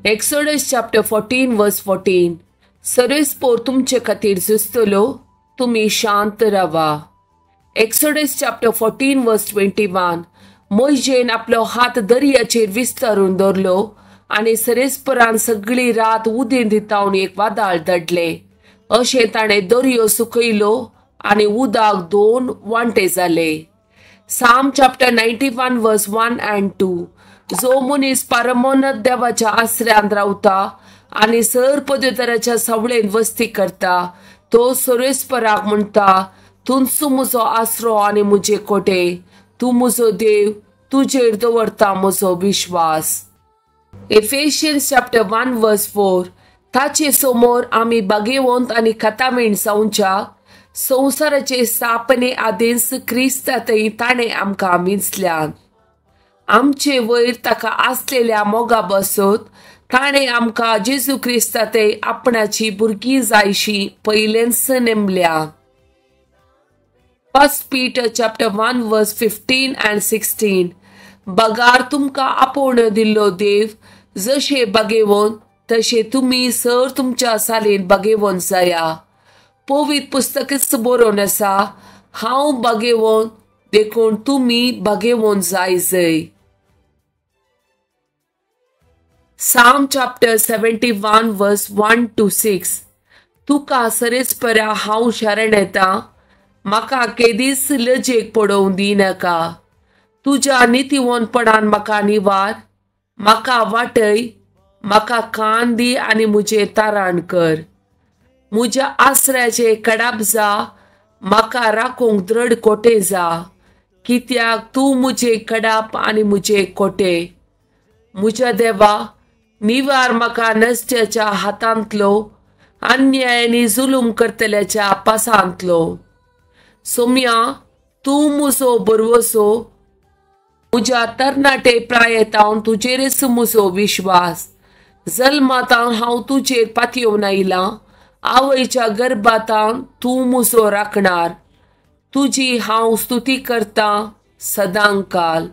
Exodus chapter 14 verse 14. सर्वेस्पोर तुमचे खातीर झुजतलो, तुमी शांत रावा. Exodus chapter 14 verse 21. मोयजेन आपलो हात दर्याचेर विस्तारून दवरलो आनी सरेस्परान सगळी रात उदेंत दितावन एक वादळ दडले. अशें ताणें दर्यो सुकयलो आनी उदक दोन वांटे जाले. Psalm chapter 91 verse 1 and 2. जो मनीस परमोन्नत देवाच्या आसऱ्यांत रावता आनी सर पदव्युत्तराच्या सावळेंत वस्ती करता, तो सर्वेस्पराक म्हणटा, तुंचो म्हजो आसरो आनी म्हजे कोटे, तूं म्हजो देव, तुजेर दवरता म्हजो विश्वास. Ephesians chapter 1 verse 4. ताचे समोर आमी बागेवंत आनी खतावीण जावच्या संवसाराचे स्थापने आदींच क्रिस्तांतय ताणें आमकां विंचल्यात. आमचे वयर ताका आसलेल्या मोगा बसत ताणें आमकां जेजू क्रिस्तांतय आपणाची भुरगीं जायशी पयलेंच नेमल्या. 1 Peter chapter 1 verse 15 and 16. बगार तुमकां आपोवण्यो दिल्लो देव जशे बागेवन तशें तुमी सर तुमच्या सालीन बागेवन जाया. पवित्र पुस्तकच बरोवन आसा, हांव बागेवन देखून तुमी बागेवन जाय जय. Psalm chapter 71 verse 1 to 6. तुका सरेस्परा हांव शरण येता, म्हाका केदीच लजेक पडोवं दिनाका. तुज्या नितीवंतपणान म्हाका निवार, म्हाका वाटय, म्हाका कान दी आनी म्हजें तारण कर. म्हज्या आसऱ्याचे कडाप जा, म्हाका राखूंक दृढ कोटे जा, कित्याक तूं म्हजें कडाप आनी म्हजें कोटे. म्हज्या देवा, निवार म्हाका नश्ट्याच्या हातांतलो, अन्याय आनी जुलूम करतल्याच्या पासांतलो. सोम्या, तूं म्हजो बरवसो, म्हज्या तरणाटे प्रायेतावन तुजेरच म्हजो विश्वास. जल्मातावन हांव तुजेर पातयेवन आयलां, आवयच्या गर्भातावन तूं म्हजो राखणार. तुजी हांव स्तुती करतां सदांकाल.